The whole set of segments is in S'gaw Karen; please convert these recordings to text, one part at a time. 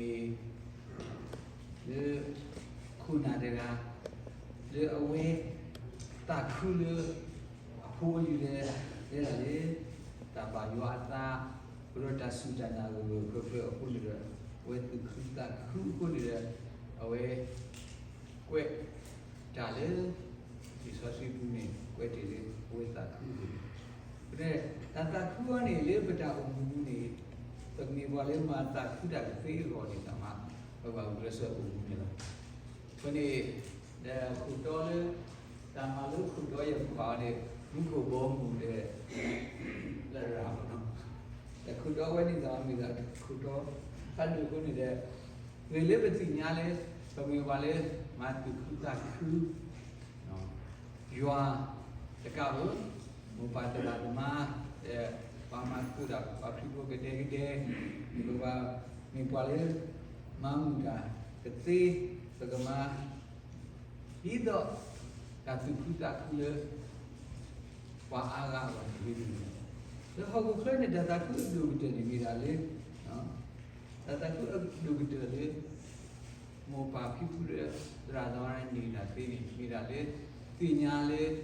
မ့ၢ် လၢ ခိၣ်နၢ်တဂၤ လၢအဝဲ သးခုလၢ အဖိအလံၤလဲၤ လဲၤဒၣ်လၢ တၢ်ဘၣ်ယွၤအသး ကရၢတၢ်စူၢ်တၢ်နာ်ဂၢၢ်ဂၢၢ်ကျၢၤကျၢၤအဃိန့ၣ်ဒီး အဝဲသူၣ်ခုသးခုအဃိန့ၣ်ဒီး အဝဲ ကွဲး တၢ်လၢ လံာ်စီဆှံပူၤန့ၣ် ကွဲးတ့ၢ်လၢအဝဲသးခုအဃိန့ၣ် တၢ်သးခုအီၤန့ၣ် လၢပတၢ်အိၣ်မူပူၤန့ၣ် ပကမ့ၢ်ပှၤလၢမၤသးခုတၢ်ကသ့အဂီၢ်န့ၣ် တၢ်မၤ ပဘၣ်ဂုာ်ကျဲးစၢးအိၣ်မူန့ၣ်လီၤ. အဃိန့ၣ် ဒီးခိၣ်တီလၢ တၢ်မၤလၢခိၣ်တီယဲၢ်ပူၤန့ၣ် မူခိၣ်ဘီမုၢ်ဒီး လရာ်လီၤ. ဒီးခိၣ်တီဝဲန့ၣ်ဒီးမ့ၢ်ဒၣ်ခိၣ်တီ ဖးဒိၣ်အဃိန့ၣ်ဒီး ဂ့ၤလၢပသ့ၣ်ညါလၢ ပမ့ၢ်ပှၤလၢ မၤသူၣ်ခုသးခု ယွၤတကးဧိၤ မိၢ်ပၢ်သရၣ်သမါ ဒီးပှၤမၤသကိးတၢ် ပှၤခရံာ်ဖိကဒဲကဒဲ မ့ၢ်ပှၤမ့ၢ်ပှၤလၢ မၤမုာ်တၢ်ကသ့ ပကမၤ ဒ်သိး တၢ်သူၣ်ခုသးခုလၢ ပှၤအါဂၤအဂီၢ်န့ၣ် မ့ၢ်ဒ်န့ၣ်လီၤ. လၢဟီၣ်ခိၣ်ချၢန့ၣ် တၢ်သးခုအဒိၣ်ကတၢၢ်န့ၣ်မ့ၢ်ဒၣ်လၢ တၢ်သးခုအဒိၣ်ကတၢၢ်လၢ မိၢ်ပၢ်ဖံဖုလၢ သရၣ်သမါန့ၣ်တၢ်သ့န့ၣ် မ့ၢ်ဒၣ်လၢ သ့ၣ်ညါလၢ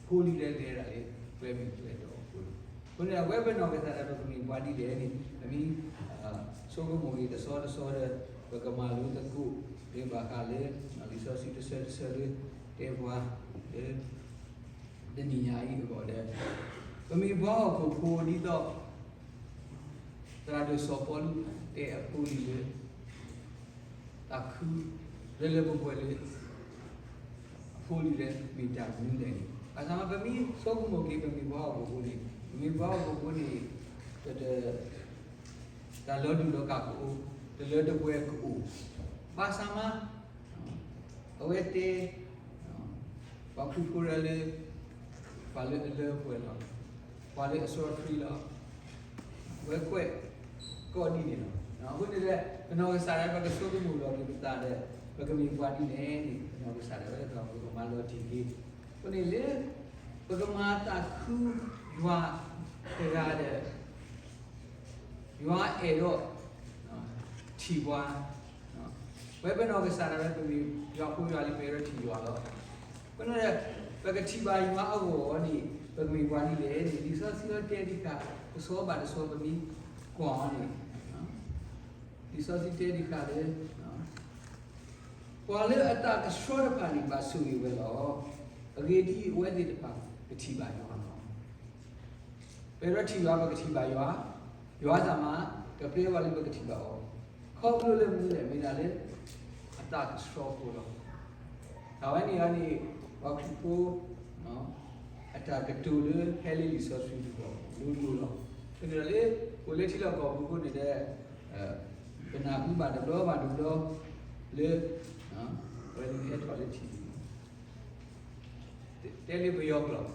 ဖိလံၤလဲၤလဲၤဒၣ်လၢ ကျဲမ့ၢ်ကျဲတီအဃိလီၤ. အဃိန့ၣ် အဝဲပနီၢ်ကစၢ်ဒၣ်ပကမ့ၢ်ပှၤဒ်လဲၣ်န့ၣ် ပမ့ၢ် ဆိကမိၣ်ဂ့ၤတဆီတဆီဒီး ပကမၤလိသကိး လၢဘၣ်ဃးလၢ လံာ်စီဆှံတဆၢတဆၢလၢ တဲပှၤလၢ တနံၤညါအံၤအဂီၢ်ဒီး ပမ့ၢ်ပှၤဟီၣ်ခိၣ်ဖိဒ်သိး သရၣ်ဒိၣ်စီၤပီလူးတဲအဖိလံၤလၢ သးခု လၢလၢပှဲၤပှဲၤလၢ အဖိလံၤလၢမ့ၢ်တၢ်မနုၤလဲၣ်န့ၣ် ဘၣ်ဆၣ်မ့ၢ်ပမ့ၢ်ဆိကမိၣ်က့ၤ ပမ့ၢ်ပှၤဟီၣ်ခိၣ်ဖိန့ၣ် ပမ့ၢ်ပှၤဟီၣ်ခိၣ်ဖိန့ၣ် ပတ တၢ်လီၤဒူၣ်လီၤကၣ်ကအိၣ် တလၢတပှဲၤကအိၣ် ဘၣ်ဆၣ်မ့ၢ် အဝဲတဲ ပှၤခရံာ်ဖိလၢ ပှၤလၢအလၢပှဲၤလီၤ ပှၤလၢအစီဆှံလီၤ အဝဲကွဲး ကိးဒ်န့ၣ်လီၤ. အဃိန့ၣ်ဒီး ပနီၢ်ကစၢ်ဒၣ်ဝဲပကဆိကမိၣ်လီၤက့ၤပသးဒီး ပကမ့ၢ်ပှၤဒ်လဲၣ်န့ၣ် ပနီၢ်ကစၢ်ဒၣ်ဝဲပကမၤလီၤတံၢ်က့ၤ အဃိန့ၣ်လၢ ပကမၤသးခုယွၤတဂၤဒီး ယွၤအဲၣ်ဒိး ထံၣ်ပှၤ ဝဲပနီၢ်ကစၢ်ဒၣ်ဝဲပမ့ၢ်ယွၤဖိယွၤလံၤ ပအဲၣ်ဒိးထံၣ်ယွၤလီၤ. အဃိန့ၣ်ဒီး ပကထံၣ်ဘၣ်ယွၤအဂီၢ်န့ၣ် ပကမ့ၢ်ပှၤဒ်လဲၣ်န့ၣ် လံာ်စီဆှံလၢတဲတခါ တဆီဘၣ်တဆီပမ့ၢ်ကွၢ်အီၤန့ၣ် လံာ်စီဆှံတဲတခါလၢ ပှၤလၢအသးကဆှီတဖၣ်န့ၣ် ဘၣ်ဆိၣ်ဂ့ၤဝဲလီၤ. အဂ့ၢ်ဒ်အံၤ, အဝဲသ့ၣ်တဖၣ်ကထံၣ်ဘၣ်ယွၤလီၤ. ပအဲၣ်ဒိးထံၣ်ယွၤ ပကထံၣ်ဘၣ်ယွၤ, ယွၤသးမး ကပျဲဝဲလၢပကထံၣ်ဘၣ်အီၤ, ခီဖျိလၢမနုၤလဲၣ် မ့ၢ်ဒၣ်လၢ အသးကဆှီဖိလီၤ. အဝဲန့ၣ်အန့ၣ် ပှၤခရံာ်ဖိ အတၢ်ကတိၤလၢဟဲလၢလံာ်စီဆှံပူၤ ဒိၣ်ဒိၣ်လီၤ. ဖဲန့ၣ်ဒီးလၢ အိၣ်လၢထံလီၢ်ကီၢ်ပူၤအဃိန့ၣ်ဒီး ပနၢ်ဟူဘၣ်တဘျီဘၣ်တဘျီလၢ အဝဲသ့ၣ်ဟဲထီၣ်လၢထံပူၤ တဲလၢပယီၤကျိာ်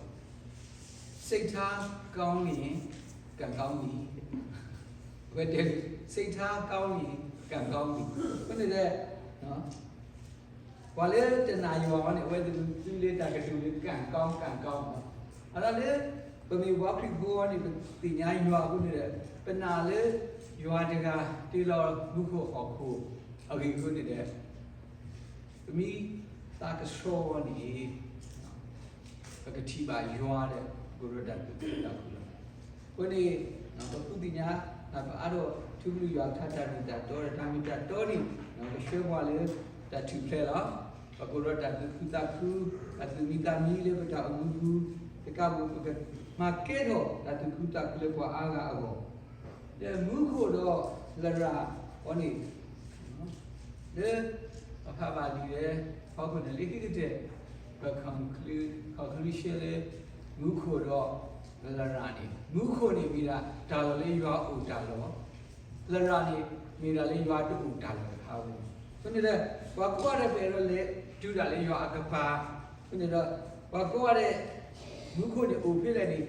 စိတ်ထားကောင်းရင် ကံကောင်းပြီ အဝဲတဲ စိတ်ထားကောင်းရင် ကံကောင်းပြီ အဃိန့ၣ်ဒီး ပှၤလၢတနာ်ယွၤအီၤန့ၣ် အဝဲသ့ၣ်သူလၢတၢ်ကတိၤလၢ ကံကောင်း ကံကောင်း မး အဃိဒီးလၢ ပမ့ၢ်ပှၤခရံာ်ဖိအီၤန့ၣ် ပသ့ၣ်ညါယွၤအဃိန့ၣ်ဒီး ပနာ်လၢ ယွၤတဂၤတ့လီၤမူခိၣ်ဟီၣ်ခိၣ်အဂ့ၢ်အဃိန့ၣ်ဒီး ပမ့ၢ်သးကဆှီအီၤန့ၣ် ပကထံၣ်ဘၣ်ယွၤဒီး ပကရၢတၢ်သူၣ်ခုသးခုလီၤ. အဃိန့ၣ် ပဃုသ့ၣ်ညါ ပအါထီၣ်ထူကလုၢ်ယွၤကထါ တၢ်မ့ၢ်တၢ်တီဒီး တၢ်မ့ၢ်တၢ်တီန့ၣ် ကဆှၢပှၤလၢတၢ်ထူၣ်ဖျဲးလီၤ. ပကရၢတၢ်သူၣ်ခုသးခု တၢ်သူၣ်မံသးမံလၢပတၢ်အိၣ်မူပူၤ တကးဘၣ် ပကမၤကဲထီၣ်တၢ်သူၣ်ခုသးခုလၢပှၤအါဂၤအဂီၢ် ဒီးမူခိၣ်ဒီးလရာ်အီၤန့ၣ် လၢ ပဖးဘၣ်လံာ်လၢ ဟီၣ်ခိၣ်န့ၣ်လၢခံကတၢၢ် ပ conclude conclusion လၢ မူခိၣ်ဒီးလရာ်န့ၣ် မူခိၣ်န့ၣ်မ့ၢ်ဒၣ်တၢ်လီၢ်လၢယွၤအိၣ်တၢ်လီၢ် လရာ်န့ၣ် မ့ၢ်ဒၣ်လၢယွၤတအိၣ်တၢ်လီၢ်တခါဧိၤန့ၣ် အဃိန့ၣ်ဒီး ပှၤကိးဂၤဒဲးပအဲၣ်ဒိးလဲၤတုၤဒၣ်လၢယွၤအကပၤ အဃိန့ၣ်ဒီး ပှၤကိးဂၤဒဲး မူခိၣ်န့ၣ်အိၣ်ဖဲလဲၣ်န့ၣ်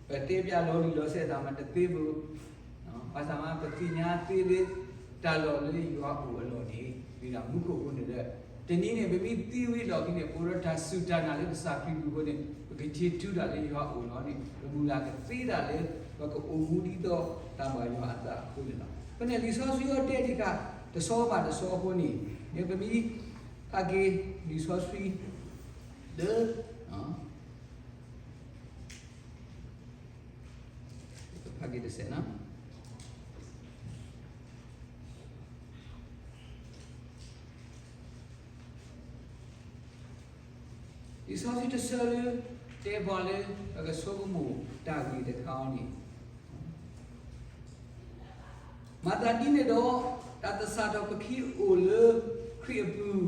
ပတဲပျးလီၤလံာ်လီၤဆဲးသးမးတသ့ဘၣ် ဘၣ်ဆၣ်မး ပသ့ၣ်ညါသ့လၢ တၢ်လီၢ်လၢယွၤအိၣ်အလီၢ်န့ၣ် မ့ၢ်ဒၣ်မူခိၣ်အဃိန့ၣ်ဒီး တနံၤန့ၣ် ပမ့ၢ်သံဝံၤလီၢ်ခံန့ၣ် ပအိၣ်ဒီးတၢ်စူၢ်တၢ်နာ်လၢကစၢ်ခရံာ်ပူၤအဃိန့ၣ် ပကထံၣ်တုၤဒၣ်လၢယွၤအိၣ်လီၤန့ၣ် ပမုၢ်လၢ်ကသ့ဒၣ်လၢ ပကအိၣ်မူဒ်သိးတၢ်ဘၣ်ယွၤအသးအဃိန့ၣ်လီၤ. ဖဲန့ၣ်လံာ်စီဆှံအီၤတဲဒံးခါ တဆီဘၣ်တဆီအဃိန့ၣ် မ့ၢ်ပမ့ၢ်ဖးက့ၤလံာ်စီဆှံလၢ ဖးက့ၤတစဲးနီၤ လံာ်စီဆှံတဆၢလၢ တဲပှၤလၢ ပကဆိကမိၣ်တၢ်ဂ့ၢ်တခါအံၤန့ၣ် မၤသးဒ်န့ၣ်ဒီး တၢ်သဆၣ်ထီၣ်ပခံအိၣ်လၢခရံာ်အပူၤ,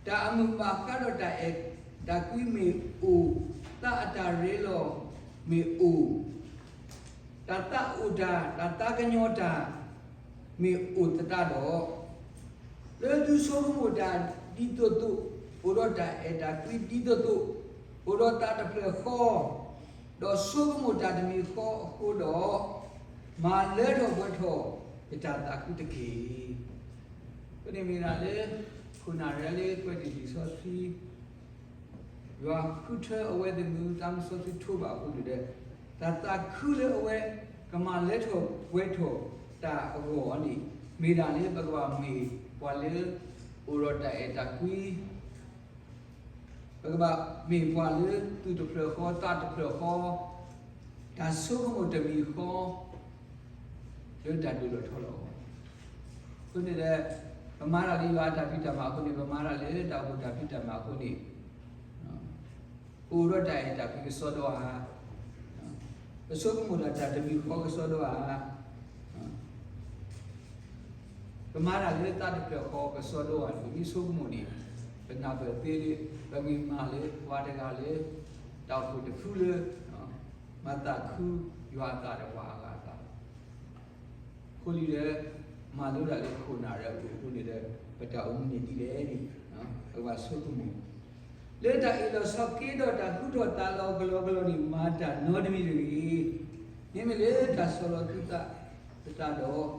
တၢ်အမုာ်ဘၣ်ဃးဒီးတၢ်အဲၣ်တၢ်ကွံမ့ၢ်အိၣ်, သးအတၢ်ရ့လိာ်မ့ၢ်အိၣ်, တၢ်သးအိၣ်တၢ်, တၢ်သးကညီၤတၢ် မ့ၢ်အိၣ်သတးဒီး, လၢသုဆိကမိၣ်တၢ်ဒ်သိးသိး, အိၣ်ဒီးတၢ်အဲၣ်တၢ်ကွံဒ်သိးသိး, အိၣ်ဒီးသးတဖျၢၣ်ဃီ, ဒီးဆိကမိၣ်တၢ်တမံၤဃီအဃိဒီး, မၤလၢထီၣ်ပှဲၤထီၣ်ယတၢ်သးခုတက့ၢ်. အဃိန့ၣ်မ့ၢ်ဒၣ်လၢ ခိၣ်နၢ်ရဲလၢကွဲးတ့ၢ်လံာ်စီဆှံ ယွၤဃုထၢအဝဲသ့ၣ်မုၢ်သးမုၢ်စီဆှံထိးဘၣ်အဃိန့ၣ်ဒီး, တၢ်သးခုလၢအဝဲ ကမၤလၢထီၣ်ပှဲၤထီၣ်တၢ်အဂီၢ်န့ၣ်, မ့ၢ်ဒၣ်လၢပကဘၣ်မ့ၢ်ပှၤလၢ အိၣ်ဒီးတၢ်အဲၣ်တၢ်ကွံ ပကဘၣ်မ့ၢ်ပှၤလၢသူၣ်တဖျၢၣ်ဃီသးတဖျၢၣ်ဃီ, တၢ်ဆိကမိၣ်တမံၤဃီ လၢတၢ်ဒိၣ်ထီၣ်ထီထီၣ်အဂီၢ်, အဃိန့ၣ်ဒီး ပမၤတၢ်လၢယွၤအတၢ်ဖံးတၢ်မၤအဃိန့ၣ်, ပမၤတၢ်လၢတၢ်အိၣ်ဖှိၣ်တၢ်ဖံးတၢ်မၤအဃိန့ၣ်, ပအိၣ်ဒီးတၢ်အဲၣ်တၢ်ကွံကစီဒီဧါ, ပဆိကမိၣ်တၢ်တၢ်တမံၤဃီကစီဒီဧါ, ပမၤတၢ်လၢသးတဖျၢၣ်ဃီကစီဒီဧါန့ၣ် ပမ့ၢ်ဆိကမိၣ်န့ၣ်, ပနၢ်ပၢၢ်သ့လၢ ပမ့ၢ်မၤလၢပှၤတဂၤလၢ တၢ်အိၣ်ဖှိၣ်တဖုလၢ မၤသးခုယွၤအသးဒီးပှၤအါဂၤအသးလီၤ. အဃိလံဒီး မၤလိဒၣ်လၢခိၣ်နၢ်ရဲအပူၤအဃိန့ၣ်ဒီး ပတၢ်အိၣ်မူန့ၣ်ဒ်လဲၣ်န့ၣ် ပကဘၣ်ဆိကမိၣ် လၢတၢ်အ့ၣ်လိာ်ဆိးက့ဒီးတၢ်ဃုထီၣ်သးလီၤကလီကလီန့ၣ် မၤတၢ်နီတမံၤတဂ့ၤ. မ့မ့ၢ်လၢတၢ်ဆီၣ်လီၤသုသးသတးဒီး,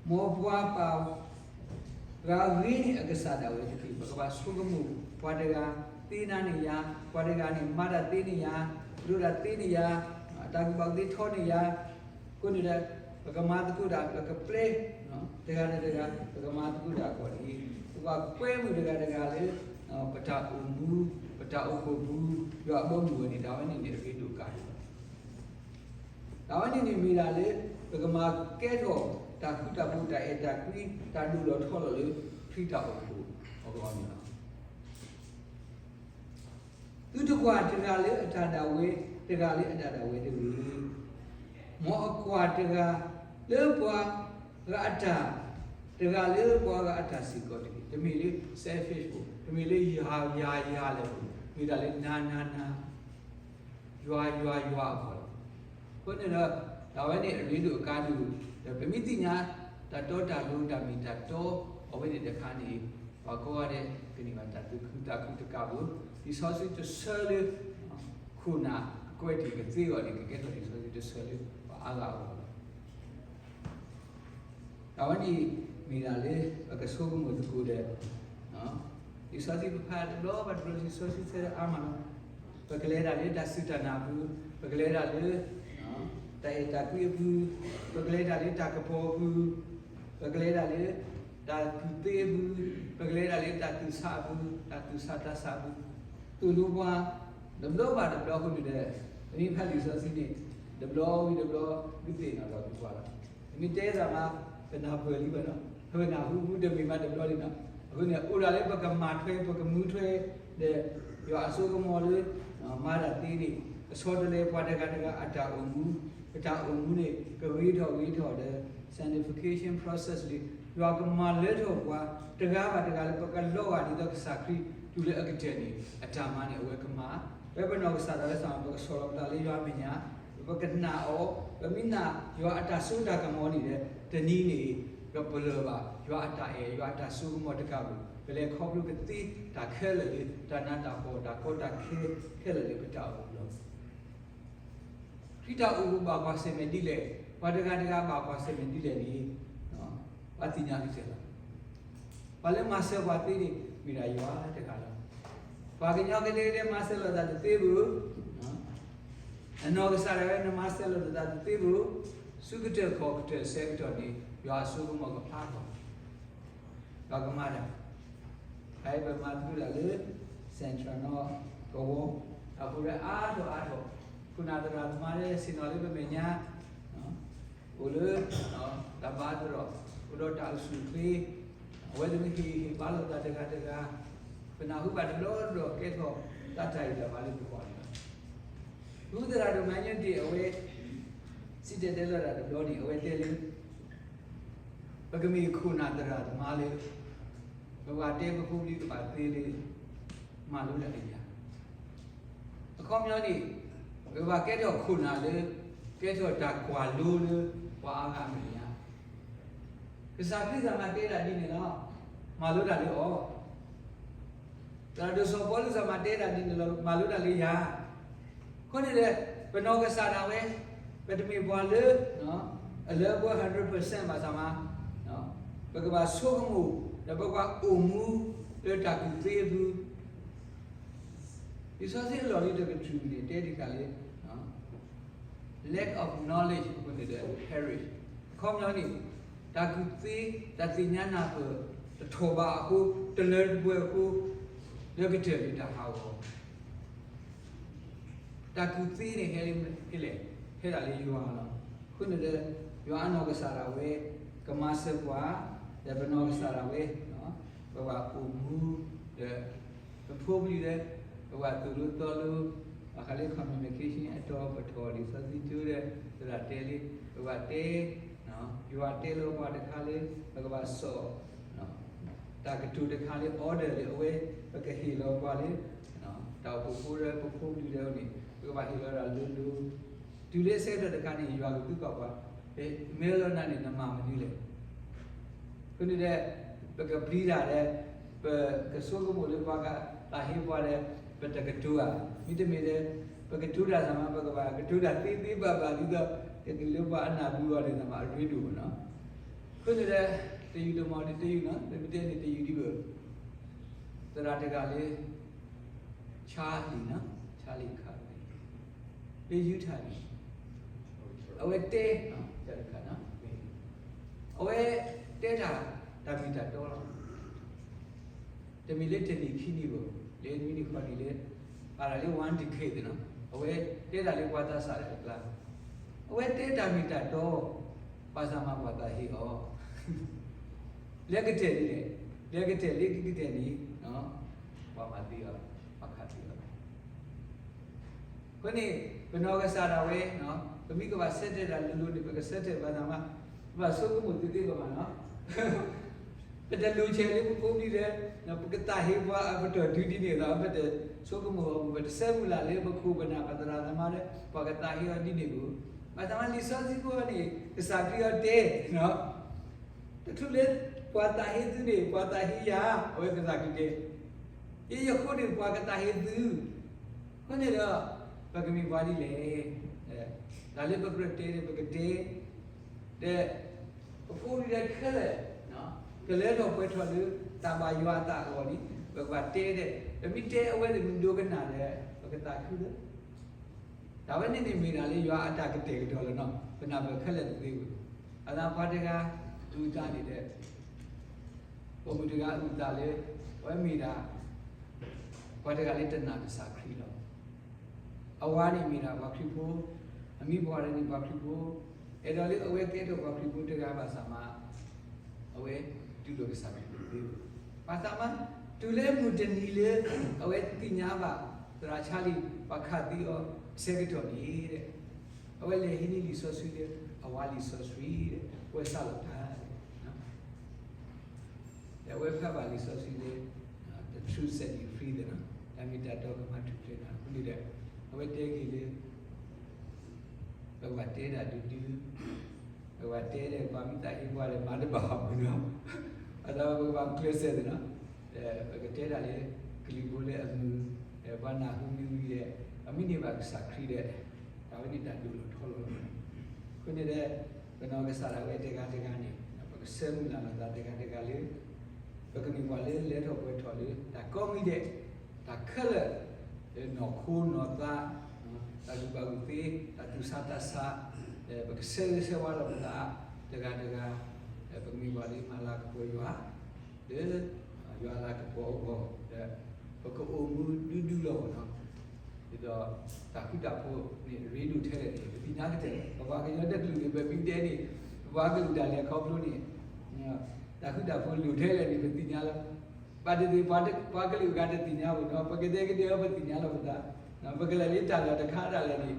မ်ပှၤပာ် ဂၤဂ့ၤန့ၢ်အကစၢ်ဒၣ်ဝဲတက့ၢ်. ပကဘၣ်ဆိကမိၣ် ပှၤတဂၤသ့နၤန့ၢ်ယၤ, ပှၤတဂၤန့ၣ် မၤတၢ်သ့န့ၢ်ယၤ, ဒိၣ်တၢ်သ့န့ၢ်ယၤ, အတၢ်ကူၣ်ဘၣ်ကူၣ်သ့ထီန့ၢ်ယၤ, အဃိန့ၣ်ဒီး ပကမၤသကိးတၢ် ပကပျဲ တဂၤဒီးတဂၤ ပကမၤသကိးတၢ်အဂီၢ်န့ၣ် ပကဘၣ်ကွဲမုာ်တဂၤတဂၤလၢ ပတၢ်အိၣ်မူ ပတၢ်အိၣ်ဖှိၣ်ပူၤ ယွၤအဘီအမုၢ်ဝဲန့ၣ် တၢ်ဝဲန့ၣ်န့ၣ်အရ့ဒိၣ်ကါဒိၣ် တၢ်ဝဲန့ၣ်န့ၣ်မ့ၢ်ဒၣ်လၢ ပကမၤကဲထီၣ်တၢ်ဃူတၢ်ဖိး တၢ်အဲၣ်တၢ်ကွံ တၢ်ဒိၣ်ထီၣ်ထီထီၣ်လၢ ခရံာ်တၢ်အိၣ်ဖှိၣ်အဂီၢ်န့ၣ်လီၤ. သုတကွၢ်တဂၤလၢအတၢ်ဒၣ်ဝဲ တဂၤလၢအတၢ်ဒၣ်ဝဲတဂ့ၤ. မ်အကွၢ်တဂၤလၢပှၤဂၤအတၢ် တဂၤလၢပှၤဂၤအတၢ်စ့ၢ်ကီးတဂ့ၤ. တမ့ၢ်လၢ selfish ဖိ, တမ့ၢ်လၢယၤယၤယၤလဲၣ်ဖိ, မ့ၢ်ဒၣ်လၢနၤနၤနၤ ယွၤယွၤယွၤအဂီၢ်လီၤ. အဃိန့ၣ်ဒီး တၢ်ဝဲန့ၣ်အရ့ဒိၣ်အကါဒိၣ် ဒီးပမ့ၢ်သ့ၣ်ညါ တၢ်တီတၢ်လိၤ တၢ်မ့ၢ်တၢ်တီ အဝဲန့ၣ်တခါန့ၣ် ပှၤကိးဂၤဒဲး ကန့ၢ်ဘၣ်တၢ်သူၣ်ခုသးခုတကးဘၣ် လံာ်စီဆှံတဆၢလၢ ခိၣ်နၢ်ကကွဲးတ့ၢ်ကသ့အဂီၢ်န့ၣ် ကကဲထီၣ်လံာ်စီဆှံတဆၢလၢ ပှၤအါဂၤအဂီၢ်လီၤ. တၢ်ဝဲန့ၣ်မ့ၢ်ဒၣ်လၢ ပကဆိကမိၣ်သကိးဒီး လံာ်စီဆှံပဖးတဘျီဘၣ်တဘျီ လံာ်စီဆှံဆၢအါမးလီၤ. ပကလဲၤတၢ်လၢတၢ်စူၢ်တၢ်နာ်အပူၤ, ပကလဲၤတၢ်လၢ တၢ်အဲၣ်တၢ်ကွံအပူၤ, ပကလဲၤတၢ်လၢတၢ်ကပီၤအပူၤ, ပကလဲၤတၢ်လၢ တၢ်ကူၣ်သ့အပူၤ, ပကလဲၤတၢ်လၢတၢ်သူၣ်ဆးအပူၤ, တၢ်သူၣ်ဆးသးဆးအပူၤ, သိၣ်လိပှၤ တဘျီဘၣ်တဘျီအဃိန့ၣ်ဒီး ပမ့ၢ်ဖးလံာ်စီဆှံန့ၣ် တဘျီဝံၤတဘျီ ဒုးသ့ၣ်နီၣ်ထီၣ်က့ၤပှၤလီၤ. ပမ့ၢ်တဲသးမး ပနၢ်ပၢၢ်လံဘၣ်နီၤ, ပနၢ်ဟူဟူတမ့ၢ်မးတဘျီလံနီၤ. အဃိန့ၣ် အိၣ်ဒၣ်လၢပကမၤထွဲ ပကမူထွဲ ဒီး ယွၤအစိကမီၤလၢ မၤတၢ်သ့န့ၣ် ကဆီတလဲပှၤတဂၤတဂၤအတၢ်အိၣ်မူ, ပတၢ်အိၣ်မူန့ၣ် ကဂ့ၤထီၣ်ဂ့ၤထီၣ်ဒီး sanctification process လံ ယွၤကမၤလၢထီၣ်ပှၤ တဂၤဘၣ်တဂၤလၢပကလီၤဂာ်ဒ်သိးကစၢ်ခရံာ် တုၤလၢအကတၢၢ်န့ၣ် အတၢ်မၤန့ၣ် အဝဲကမၤ, ဖဲပနီၢ်ကစၢ်ဒၣ်ဝဲစ့ၢ် ပကဆီၣ်လီၤပသးလၢယွၤအမဲာ်ညါ, ပကနာ်အီၤ, ပမ့ၢ်နာ်ယွၤအတၢ်စိတၢ်ကမီၤန့ၣ်ဒီး တနံၤန့ၣ် ကပလၢၢ်ဘၣ် ယွၤအတၢ်အဲၣ် ယွၤအတၢ်စိကမီၤတကးဘၣ် ကလဲၤခီဖျိကသ့တၢ်ခဲလၢာ်လၢ တၢ်နးတၢ်ဖှီၣ် တၢ်ကီတၢ်ခဲခဲလၢာ်လၢပတၢ်အိၣ်မူလီၤ. ခရံာ်တၢ်အိၣ်ဖှိၣ်ဘၣ်ကွၢ်ဆၢၣ်မဲာ်ဒ်လဲၣ်, ပှၤတဂၤတဂၤဘၣ်ကွၢ်ဆၢၣ်မဲာ်ဒ်လဲၣ်န့ၣ် ပှၤသ့ၣ်ညါကတၢၢ်လီၤ. ပှၤလၢမၤစၢၤပှၤသ့န့ၣ် မ့ၢ်ဒၣ်ယွၤတဂၤလီၤ. ပှၤကညီကဒဲကဒဲမၤစၢၤလိာ်သးတသ့ဘၣ်, အနီၢ်ကစၢ်ဒၣ်ဝဲနမၤစၢၤလိာ်သးတသ့ဘၣ်, ဆူကတၢၢ်ခီၣ်ကတၢၢ်ဆၢကတီၢ်န့ၣ် ယွၤအစိကမီၤကဖျါထီၣ်, ယွၤကမၤတၢ်, ဖဲပမၤသကိးတၢ်လၢ Central နီၣ်ကဝီၤ အဃိဒီးအါထီၣ်အါထီၣ်, ခိၣ်နၢ်သရၣ်သမါလၢဆ့ၣ်နီၤလၢပမဲာ်ညါ အိၣ်လၢ တၢ်ဘါသရိာ်, အိၣ်ဒီးတၢ်အိၣ်ဆူၣ်အိၣ်ချ့, အဝဲသ့ၣ်မ့ၢ်ဟ့ၣ်ဂံၢ်ဟ့ၣ်ဘါလိာ်သးတဂၤတဂၤ, ပနၢ်ဟူဘၣ်တဘျီတဘျီ ကဲထီၣ်တၢ်တၢ်ဂံၢ်တၢ်ဘါလၢပဂီၢ်န့ၣ်လီၤ. ဒူသရၣ်ဒိၣ်မး Meng Yanjun အဝဲ စံၣ်တဲၤတဲလီၤတၢ်တဘျီန့ၣ် အဝဲတဲလၢ ပကမ့ၢ်ခိၣ်နၢ်သရၣ်သမါလၢ ပကဘၣ်တဲပဖိပလံၤကဘၣ်သ့လၢ မၤလိတၢ်လၢယၤ အခီပညီန့ၣ် ပကဘၣ်ကဲထီၣ်ခိၣ်နၢ်လၢ ကဲထီၣ်တၢ်ကွၢ်လိလၢ ပှၤအါဂၤအမဲာ်ညါ, ကစၢ်ခရံာ်သးမၤတဲတၢ်ဒ်န့ၣ်လီၤ. မၤလိတၢ်လၢအီၤ, သရၣ်ဒိၣ်စီၤပီလူးသးမၤတဲတၢ်ဒ်န့ၣ်လီၤ. မၤလိတၢ်လၢယၤ, အဃိန့ၣ်ဒီး ပနီၢ်ကစၢ်ဒၣ်ဝဲ ပတမ့ၢ်ပှၤလၢ အလၢပှဲၤ hundred percent ဘၣ်ဆၣ်မး ပကဘၣ်ဆိကမိၣ် ဒီးပကဘၣ်အိၣ်မူလၢတၢ်ကူၣ်သ့အပူၤ လံာ်စီဆှံအလီၢ်လံၤတကတြူၢ်န့ၣ် တဲတခါလၢ lack of knowledge အဃိန့ၣ်ဒီး perish အခီပညီန့ၣ် တၢ်ကူၣ်သ့ တၢ်သ့ၣ်ညါနၢ်ပၢၢ် တထီၣ်ဘးအဃိ တလၢတပှဲၤအဃိ လၢကတၢၢ်န့ၣ်တၢ်ဟးဂီၤ တၢ်ကူၣ်သ့န့ၣ် ဟဲလဲၣ်, ဟဲဒၣ်လၢယွၤလီၤ. အဃိန့ၣ်ဒီး ယွၤအနီၢ်ကစၢ်ဒၣ်ဝဲ ကမၤစၢၤပှၤ ဒီးပနီၢ်ကစၢ်ဒၣ်ဝဲ ပဘၣ်အိၣ်မူ ဒီး ပဖိပလံၤဒီး ပဘၣ်သိၣ်လိသီလိ ဘၣ်ဃးလၢ communication အတီၤပတီၢ် လံာ်စီဆှံကၠိဒီး သရၣ်တဲလံ ပဘၣ်တဲ ယွၤတဲလီၤပှၤတခါလၢ ပကဘၣ်စိာ် တၢ်ကတိၤတခါလၢ order လၢအဝဲ ပကဟ့ၣ်လီၤပှၤလၢ တၢ်အိၣ်ဖှိၣ်ဖိဒီးပဖိပလံၤဒီးန့ၣ် ပကဘၣ်ဟ့ၣ်လီၤတၢ်လိၤလိၤ တုၤလၢအဆၢကတီၢ်တခါန့ၣ် ယွၤကသုကွၢ်ပှၤ မ့ၢ်လီၤနၤန့ၣ် နမၤမနုၤလဲၣ်. အဃိန့ၣ်ဒီး ပကပျံၤတၢ်ဒီး ပကဆိကမိၣ်လၢပှၤကသးဟ့ပှၤဒီး ပတကတိၤဧါ, မ့တမ့ၢ်ဒီး ပကတိၤတၢ်သးမး ပကဘၣ်ကတိၤတၢ်သ့သ့ဘၣ်ဘၣ်ဒ်သိး ကတုၤလၢပှၤအနၢ်ပူၤအဂီၢ်န့ၣ်သးမး အရ့ဒိၣ်မးနီၤ. အဃိန့ၣ်ဒီး တယုၢ်တမီၢ်န့ၣ် တယုၢ်နီၤ ပမ့ၢ်တဲန့ၣ် တယုၢ်ဒ်ဘၣ် သရၣ်တဂၤလၢ Charlie နီၤ Charlie Kirk လၢ Utah န့ၣ် အဝဲတဲ တခါနီၤ အဝဲတဲတၢ် တၢ်မ့ၢ်တၢ်တီလီၤ. တမ့ၢ်လၢတနံၣ်ခံနံၣ်ဘၣ် လၢနွံနံၣ်ဃိးနံၣ်လၢ အါတၢ်လၢ one decade နီၤ အဝဲတဲတၢ်လၢပှၤသးစၢ်တၢ်တကျါ အဝဲတဲတၢ်မ့ၢ်တၢ်တီ ဘၣ်ဆၣ်မးပှၤသးဟ့အီၤ လၢကတၢၢ်န့ၣ်လဲၣ် လၢကတၢၢ်လၢကကတၢၢ်န့ၣ် ပှၤမၤသံအီၤ ပှၤခးသံအီၤ အဃိန့ၣ် ပနီၢ်ကစၢ်ဒၣ်ဝဲ ပမ့ၢ်ကဘၣ်ဆၢတဲာ်တၢ်လိၤလိၤန့ၣ် ပကဆၢတဲာ်ဘၣ်သးမး ပဘၣ်ဆိကမိၣ်သ့သ့ဘၣ်ဘၣ်နီၤ ပတလိၣ်ဆဲးလၢပဖိပလံၤလၢ ပကသးဟ့ပှၤအပတီၢ်ဒုဒ်န့ၣ်ဒီး ပတဆိကမိၣ်အပူၤ ပတဆၢမုၢ်လၢ်လၢပခိၣ်ပနၢ် ပသရၣ်သမါလၢ ပှၤကသးဟ့အီၤဒ်န့ၣ်အပူၤ ဘၣ်သးမးလံာ်စီဆှံဖိန့ၣ် ကစၢ်ခရံာ်အီၤတဲ တချုးလၢပှၤသးဟ့သုန့ၣ် ပှၤသးဟ့ယၤ အဝဲကစၢ်ခရံာ်တဲ ယဲယဃိန့ၣ် ပှၤကသးဟ့သု အဃိန့ၣ်ဒီး ပကမ့ၢ်ပှၤဒ်လဲၣ် တၢ်လၢပကြၢးတဲန့ၣ် ပကတဲ ဒီး ပဖိပလံၤခဲလၢာ် ကလၢထီၣ်ပှဲၤထီၣ်လၢ တၢ်ဘၣ်ယွၤအသးအဂီၢ်န့ၣ် ပကဘၣ်တဲဒီး ပမ့ၢ်တဲအဝဲသ့ၣ်မုၢ်ဒိကနၣ်ဒီး ပကသးခုလၢ တၢ်ဝဲန့ၣ်န့ၣ်မ့ၢ်ဒၣ်လၢယွၤအတၢ်ကတဲာ်ကတီၤလီၤနီၤ ပနၢ်ပၢၢ်ခဲလၢာ်တသ့ဝဲ အသးပှၤတဂၤ အုၣ်သးန့ၣ်ဒီး ပိာ်မုၣ်တဂၤအုၣ်သးလၢ အဝဲမ့ၢ်ဒၣ် ပှၤတဂၤလၢတနာ်ကစၢ်ခရံာ်လီၤ. အဝၤန့ၣ်မ့ၢ်ဒၣ်ပှၤခရံာ်ဖိ, အမံၤပှၢ်န့ၣ်ပှၤခရံာ်ဖိ, အဲၣ်ဒိးလၢအဝဲကဲထီၣ်ပှၤခရံာ်ဖိတဂၤဘၣ်ဆၣ်မး အဝဲတူၢ်လိာ်ကစၢ်ခရံာ်တသ့ဘၣ်. ဘၣ်ဆၣ်မး တုၤလၢမုၢ်တနံၤလၢ အဝဲသ့ၣ်ညါဘၣ် သရၣ်ဆါလံ ပှၤခးသံအီၤအဆၢကတီၢ်န့ၣ် အဝဲလဲၤဟံးန့ၢ်လံာ်စီဆှံလၢ အဝၤလံာ်စီဆှံ အဝဲစးလီၤတၢ် ဒီးအဝဲဖးဘၣ်လံာ်စီဆှံလၢ The Truth Set You Free သ့ၣ်နီၤ, တၢ်မ့ၢ်တၢ်တီကမၤထူၣ်ဖျဲးနၤ အဃိန့ၣ်ဒီး အဝဲတဲက့ၤလၢ ပကဘၣ်တဲတၢ်ဒုဒု, ပကဘၣ်တဲဒီးပှၤမ့ၢ်သးဟ့ပှၤဒီးမၤတဘၣ်အီၤမုၢ်နီၤ, အသးပကဘၣ်ကျဲးစၢးသ့ၣ်နီၤ, ဒီးပကတဲတၢ်လၢကလံၤဖိလၢအမုာ်, ဒီးပှၤနၢ်ဟူမံဝံၤဒီး ပမ့ၢ်န့ၢ်ဘၣ်ကစၢ်ခရံာ်ဒီး တၢ်ဝဲန့ၣ်တၢ်ဒိၣ်လီၤထီလီၤလီၤ. အဃိန့ၣ်ဒီး ပနီၢ်ကစၢ်ဒၣ်ဝဲတဂၤတဂၤန့ၣ် ပကဆၢမုၢ်လၢ်လီၤသးတဂၤတဂၤလၢ ပကမ့ၢ်ပှၤလၢလဲၤထီၣ်ပှဲၤထီၣ်လၢ တၢ်ကိးမံၤဒဲး, တၢ်ခဲလၢာ်, လၢနီၢ်ခိနီၢ်သး, တၢ်ကူၣ်ဘၣ်ကူၣ်သ့, တၢ်သူၣ်ဆါသးဆး, ပကဆၢဂ့ၤဆၢဝါလီၤပသး တဂၤတဂၤ ပကမ့ၢ်ပှၤလၢမၤလၤကပီၤယွၤ လၢယွၤအလၤကပီၤအဂီၢ် ဒီးပကအိၣ်မူဒူဒူလီၤနီၤ. ဒ်သိးတၢ်ဃူတၢ်ဖိးန့ၣ် ရ့ဒိၣ်ထဲလဲၣ်န့ၣ် ပသ့ၣ်ညါကတၢၢ်လီၤ. ပပှၤကညီတကလုာ်န့ၣ် ပမ့ၢ်တဲန့ၣ် ပပှၤကလုာ်ဒၣ်လဲာ်ခီဖျိန့ၣ် တၢ်ဃူတၢ်ဖိးလိၣ်ထဲလဲၣ်န့ၣ် ပသ့ၣ်ညါလီၤ. ဘၣ်တသ့ၣ် ပှၤကလုာ်အဂၤတသ့ၣ်ညါဘၣ်နီၤ, ပကတဲကဒဲအီၤ ပသ့ၣ်ညါလီၤပသး. ပကလဲၤလၢတၢ်လီၢ်တခါဒၣ်လဲာ်န့ၣ်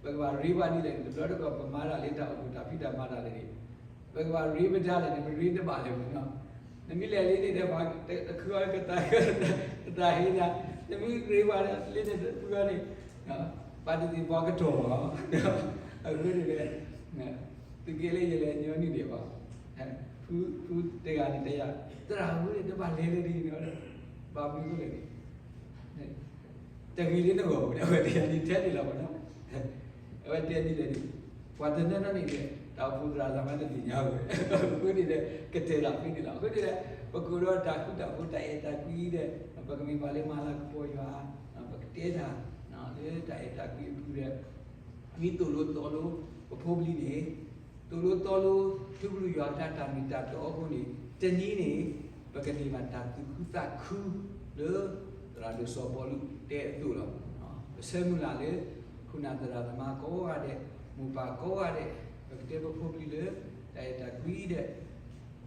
ပကဘၣ်ရ့ဘၣ်ဒ်လဲၣ်န့ၣ် တဘျီတခီၣ်ပမၤတၢ်လၢတၢ်အိၣ်ဖှိၣ်တၢ်ဖံးတၢ်မၤတၢ်လဲၣ်န့ၣ် ပကဘၣ်ရ့ပတၢ်လဲၣ်န့ၣ် ပရ့တဘၣ်လဲၣ်မ့ၢ်နီၤ. နမ့ၢ်လဲၤလံန့ၣ်ဒီး ပှၤတခူအီၤကသး ကသးဟ့နၤ, နမ့ၢ်ရ့ပှၤလၢန့ၣ်တခူအီၤန့ၣ် ဘၣ်တသ့ၣ်ပှၤကတီၢ်ဘၣ်. အဃိန့ၣ်ဒီး သုးက့လၢယလဲၤညီနုၢ်ဒံးဘၣ်, ဖုဖုတဂၤန့ၣ်တဲယၤ, သရၣ်အဃိန့ၣ် တဘၣ်လဲၤလၢဒ်န့ၣ် ဘၣ်မနုၤအဃိလဲၣ်န့ၣ် တဂ့ၤလၢနဂီၢ်ပူၤန့ၣ် အဝဲတဲယၤန့ၣ်ထဲန့ၣ်လီၤမ့ၢ်နီၤ. အဝဲတဲဒ်လဲၣ်န့ၣ် ပှၤတနီၤနီၤန့ၣ်ဒီး တၢ်အိၣ်ဖှိၣ်သရၣ်သးမးတသ့ၣ်ညါဝဲ အဃိန့ၣ်ဒီး ကတဲာ်တၢ်ဖဲန့ၣ်လီၤ. အဃိန့ၣ်ဒီး ပကအိၣ်ဒီးတၢ်ဃူတၢ်ဖိး တၢ်အဲၣ်တၢ်ကွံဒီး ပကမ့ၢ်ပှၤလၢမၤလၤကပီၤယွၤ, ပကတဲတၢ် လၢတၢ်အဲၣ်တၢ်ကွံအပူၤဒီး မ့ၢ်သိၣ်လိသီလိပဖိပလံၤန့ၣ် သိၣ်လိသီလိ ထူကရူၢ်ယွၤအတၢ်မ့ၢ်တၢ်တီအဃိန့ၣ် တနံၤန့ၣ် ပကန့ၢ်ဘၣ်တၢ်သူၣ်ခုသးခုလၢ သရၣ်ဒိၣ်စီၤပီလူးတဲအသိးလီၤ. ပဆၢမုၢ်လၢ်လၢ ခိၣ်နၢ်သရၣ်သမါကိးဂၤဒဲး မိၢ်ပၢ်ကိးဂၤဒဲး ပကတဲပဖိပလံၤလၢ တၢ်အဲၣ်တၢ်ကွံဒီး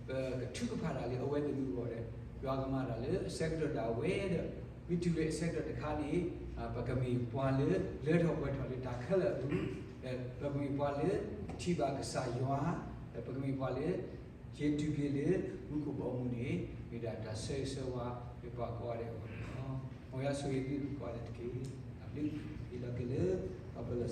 ပကထုကဖၣ်တၢ်လၢအဝဲသ့ၣ်အဂီၢ်ဒီး ယွၤကမၤတၢ်လၢအဆၢကတီၢ်ဒၣ်ဝဲဒီး မ့ၢ်တုၤလၢအဆၢကတီၢ်တခါန့ၣ် ပကမ့ၢ်ပှၤလၢလၢထီၣ်ပှဲၤထီၣ်လၢတၢ်ခဲလၢာ်အပူၤ, ပကမ့ၢ်ပှၤလၢထံၣ်ဘၣ်ကစၢ်ယွၤ, ပကမ့ၢ်ပှၤလၢ ယတုၤက့ၤလၢမူခိၣ်ဘီမုၢ်န့ၣ် မ့ၢ်ဒၣ်တၢ်ဆၢဂ့ၤဆၢဝါလၢပှၤကိးဂၤဒဲးအဂီၢ်န့ၣ်လီၤ. မ်ယွၤဆိၣ်ဂ့ၤသုကိးဂၤဒဲးတက့ၢ်. တၢ်ဘျုး ဟ့ၣ်လီၤက့ၤလၢ ပှၤပၢၤလီၢ်